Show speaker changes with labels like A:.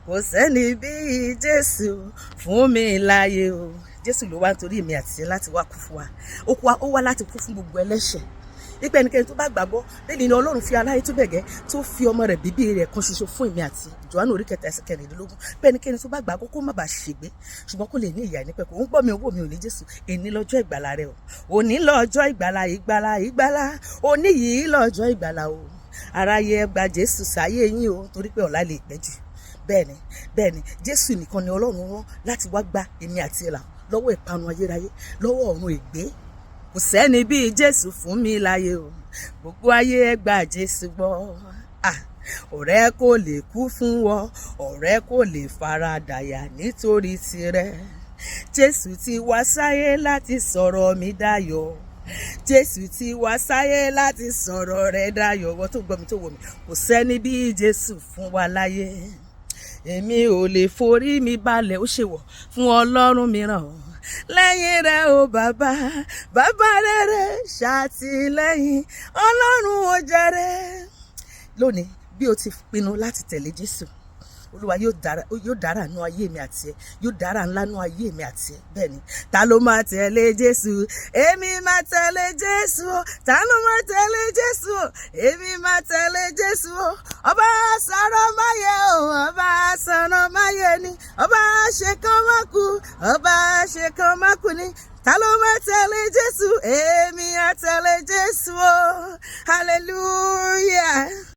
A: Kò sẹ́ni bí Jésù fún mi láyé o. Jésù ló wá nítorí èmi àti ẹ láti wá kú fún wa. Ó kú ó wá láti kú fún gbogbo ẹlẹ́ṣẹ̀, nípa ẹnikẹ́ni tó bá gbàgbọ́. Lẹ́ni ni Ọlọ́run fi aláyé tó bẹ̀gẹ́ tó fi ọmọ rẹ̀ bíbí rẹ̀ kan ṣoṣo fún èmi àti. Jòhánù orí 3 ẹsẹ̀ 16, pé ẹnikẹ́ni tó bá gbàgbọ́ kó má bàa ṣègbé, ṣùgbọ́n kó lè ní ìyè àìnípẹ̀kun. Ó ń gbọ́ mi, owó mi ò ní Jésù. Èní lọ́jọ́ ìgbàlà rẹ o. Òní lọ́jọ́ ìgbàlà, ìgbàlà, ìgbàlà. Òní yìí lọ́jọ́ ìgbàlà o. Aráyé, ẹ gba Jésù sáyé yín o, torí pé ọ̀la lè pẹ́ jù. Bẹ́ẹ̀ni, bẹ́ẹ̀ni, Jésù nìkan ni Ọlọ́run rán láti wá gba èmi àti ẹ̀ là lọ́wọ́ ìparun ayérayé, lọ́wọ́ ọ̀run ègbé. Kò sẹ́ni bíi Jésù fún mi láyé o. Gbogbo ayé, ẹ gba Jésù gbọ́. Ah, ọ̀rẹ́ kò lè kú fún ọ, ọ̀rẹ́ kò lè faradàyà nítorí tirẹ̀. Jésù ti wá sáyé láti sọ̀rọ̀ mi dayọ̀. Jésù ti wá sáyé láti sọ̀rọ̀ rẹ̀ dayọ̀. Wọ́n tó gbọ́ mi, tó wò mí, kò sẹ́ni bíi Jésù fún wa láyé. Èmi ò lè forí mi balẹ̀, ó ṣèwọ̀ fún ọlọ́run mìíràn lẹ́yìn rẹ̀ o. Bàbá, bàbá rere, ṣàtìlẹ́yìn Ọlọ́run ó jàre. Lónìí, bí o ti pinnu láti tẹ̀lé Jésù, Olúwa yóò dára, yóò dára nú ayé mi àti ẹ, yóò dára ńlá nú ayé mi àti ẹ. Bẹ́ẹ̀ ni. Ta ló máa tẹ̀lé Jésù? Èmi máa tẹ̀lé Jésù o. Ta ló máa tẹ̀lé Jésù o? Èmi máa tẹ̀lé Jésù o. Ọba sọ̀rọ̀ máyé o, ọba sọ̀rọ̀ máyé ni, ọba ṣe kán má kú, ọba ṣe kán má kú ni. Ta ló máa tẹ̀lé Jésù? Èmi á tẹ̀lé Jésù o. Hallelujah.